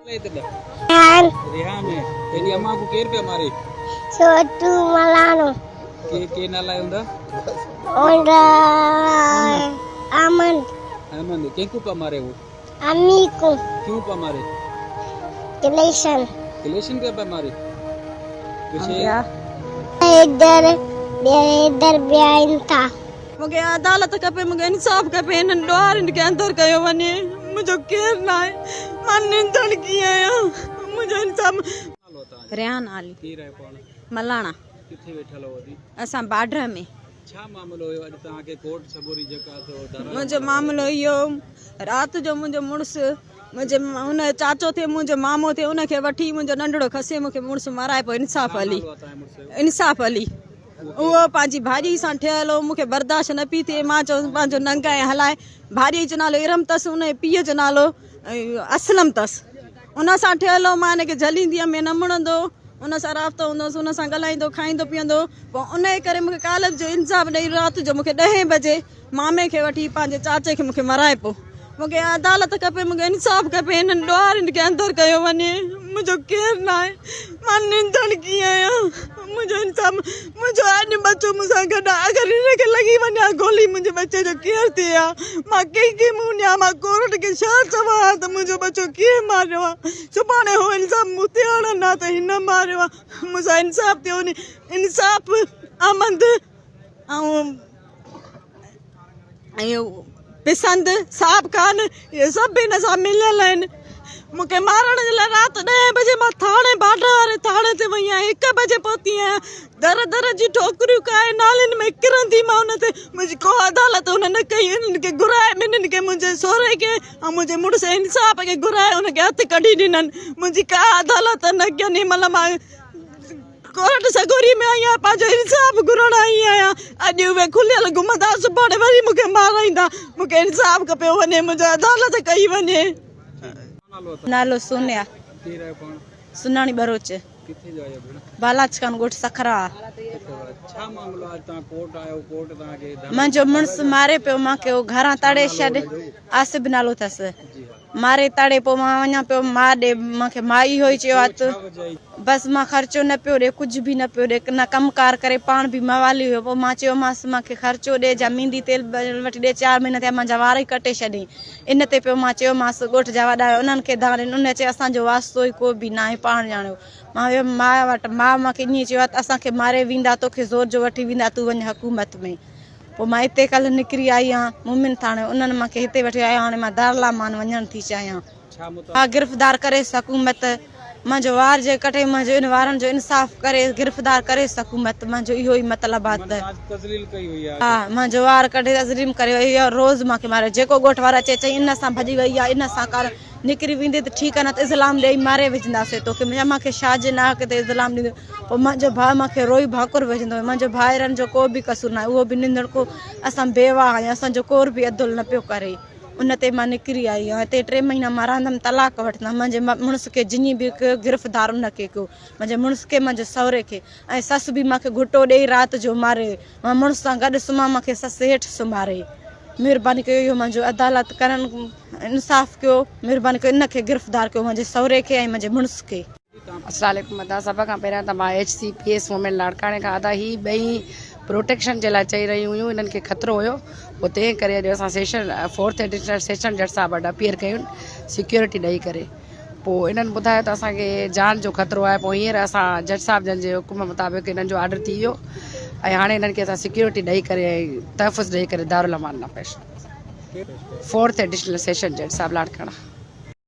ريحان تنهنجي امان کي ڪير پيا ماري؟ ڇوٽو ملاڻو. ڪي ڪي نالا آهي اوندا؟ اوندا احمد. احمد ڪنهن کو پيا ماري هو؟ امي کو. ڪيون پيا ماري؟ ڪليشن. ڪليشن پيا پيا ماري؟ حيدر حيدر بيان ٿا. مونکي عدالت کپي مونکي انصاف کپي هنن ڏوهارين کي اندر ڪيو وڃي منهنجو ڪير ناهي مان ننڌڻڪي آهيان منهنجو انصاف. ريحان علي ملاڻا اسان باڊهه ۾. منهنجو معاملو اهو رات جو منهنجو مڙس منهنجي ان چاچو ٿئي منهنجو مامو ٿئي ان کي وٺي منهنجو ننڍڙو کسي مونکي مڙس مارائي پيو انصاف علي انصاف علي. اهو پنهنجي ڀاڄي سان ٺهيل هو، مون کي برداشت نه پئي ٿئي، مان چيو پنهنجو ننگ ۽ هلائي، ڀاڄي جو نالو ارم اٿس، ان جي پيء جو نالو اسلم اٿس، ان سان ٺهيل هو، مان ان کي جهليندي هيم، نه مڙندو هو، ان سان رابطو هوندو هوس، ان سان ڳالهائيندو کائيندو پيئندو هو، پوء ان جي ڪري مون کي ڪالهه جو انصاف ڏئي رات جو مون کي ڏهين بجي مامي کي وٺي پنهنجي چاچي کي مون کي مارائي پيو. مون کي عدالت کپي، مون کي انصاف کپي، هنن ڏوهارين کي اندر ڪيو وڃي، منهنجو ڪير ناهي، مان ننڌڻڪي آهيان، منهنجو انصاف، منهنجو اڄ ٻچو مون سان گڏ آهي، اگر هن کي لڳي وڃي ها گولي منهنجي ٻچي جو ڪير ٿئي ها، مان ڪنهن کي منهن ڏيان، مان ڪورٽ کي ڇا چوان ها ته منهنجو ٻچو ڪيئن ماريو آهي، سڀاڻي هو الزام مون تي هڻن ها ته هن ماريو آهي، مون سان انصاف ٿيو وڃي، انصاف احمد ۽ اهو پسند صاحب خان اهي سڀ هن سان مليل آهن مون کي مارڻ جي لاء رات ڏهين بجي مان ٿاڻي بارڊر واري ٿاڻي تي وئي آهيان هڪ بجي پهتي آهيان در در جي ٺوڪريون کائي نالين ۾ ڪرندي مان ان تي منهنجي ڪو عدالت هن نه ڪئي انهن کي گهرائي ٻنهين کي منهنجي سهري کي ۽ منهنجي مڙس انصاف کي گهرائي ان کي هٿ ڪڍي ڏنن منهنجي ڪا عدالت نه ڪين هن مهل مان ڪورٽ سڳوري ۾ آئي آهيان پنهنجو انصاف گهرڻ آئي آهيان اڄ اهي کليل گهمندا سڀاڻي وري مون کي مارائيندا مون کي انصاف کپيو وڃي منهنجو عدالت ڪئي وڃي. نالو سونيا سناڻي ٻروچ بالاچ خان ڳوٺ سکرا منهنجو مڙس ماري پيو مانکي هو گهران تڙي ڇڏ آصف نالو اٿس ماري تڙي پوء مان وڃان پيو ماء ڏي مانکي ماء اهو ئي چيو آ ته بس مان خرچو نه پيو ڏي ڪجهه به نه پيو ڏي نه ڪم ڪار ڪري پاڻ به موالي هيو پوء مان چيومانس مانکي خرچو ڏي جا ميندي تيل وٺي ڏي چار مهينا ٿيا مانجا وار ئي ڪٽي ڇڏيئي ان تي پيو مان چيومانس ڳوٺ جا وڏا هيا انهن کي دانهن ڏني انهن چيو اسان جو واسطو ئي ڪو به ناهي پاڻ ڄاڻيو مان ويم ماء وٽ ماء مانکي ائين چيو آ ته اسان کي ماري ويندا توکي زور جو وٺي ويندا تون وڃ حڪومت ۾ پوء مان اتي ڪلهه نڪري آئي آهيان مومن ٿاڻي انهن مان کي هتي وٺي آيا هاڻي مان دارالامان وڃڻ ٿي چاهيان. ها گرفتار ڪريس حڪومت منهنجو وار جي ڪٽي منهنجو ان وارن جو انصاف ڪري گرفتار ڪريس حڪومت منهنجو اهو ئي مطلب آ ته ها منهنجو وار ڪڍي تظليم ڪري وئي آ روز مان کي ماري جيڪو ڳوٺ وارا اچي چئي ان سان ڀڄي وئي آ ان سان ڪار نڪري ويندي ته ٺيڪ آ نه ته ازلام ڏئي ماري وجهنداسي توکي منهنجا مان کي شاهه جي ناحق تي ازلام ڏيندو پوء منهنجو ڀاء مان کي روئي ڀاڪر وجهندو هيو منهنجو ڀائرن جو ڪو به قصور ناهي اهو به ننڌڻڪو اسان بيواهه آهيون اسان جو ڪور به عدل نه پيو ڪري ان تي مان نڪري آئي آهيان هتي ٽي مهينا مان رهندم طلاق وٺندم منهنجي مڙس کي جني به ڪيو گرفتار ان کي ڪيو منهنجي مڙس کي منهنجي سهري کي ۽ سس به مان کي گهٽو ڏئي رات جو ماري مان مڙس سان گڏ سمهان مان کي سس هيٺ سمهاري مهرباني ڪيو اهو منهنجو عدالت ڪرن انصاف ڪيو مهرباني ڪيو ان کي گرفتار ڪيو منهنجي سهري کي ۽ منهنجي مڙس کي. السلام عليڪم ادا سڀ کان پهريان ته مان H C P S women لاڙڪاڻي کان ادا هي ٻئي پروٽيڪشن جي لاء چئي رهيون هيون انهن کي خطرو هيو پوء تنهن ڪري اڄ اسان سيشن فورٿ ايڊيشنل سيشن جج صاحب وٽ اپيئر ڪيون سيڪيورٽي ڏئي ڪري پوء انهن ٻڌايو ته اسان کي جان جو خطرو آهي پوء هينئر اسان جج صاحب جن جي حڪم مطابق انهن جو آرڊر ٿي ويو ۽ هاڻي انهن کي اسان سيڪيورٽي ڏئي ڪري ۽ تحفظ ڏئي ڪري دارالامان ڏانهن پيش فورٿ ايڊيشنل سيشن جج صاحب لاڙڪاڻا.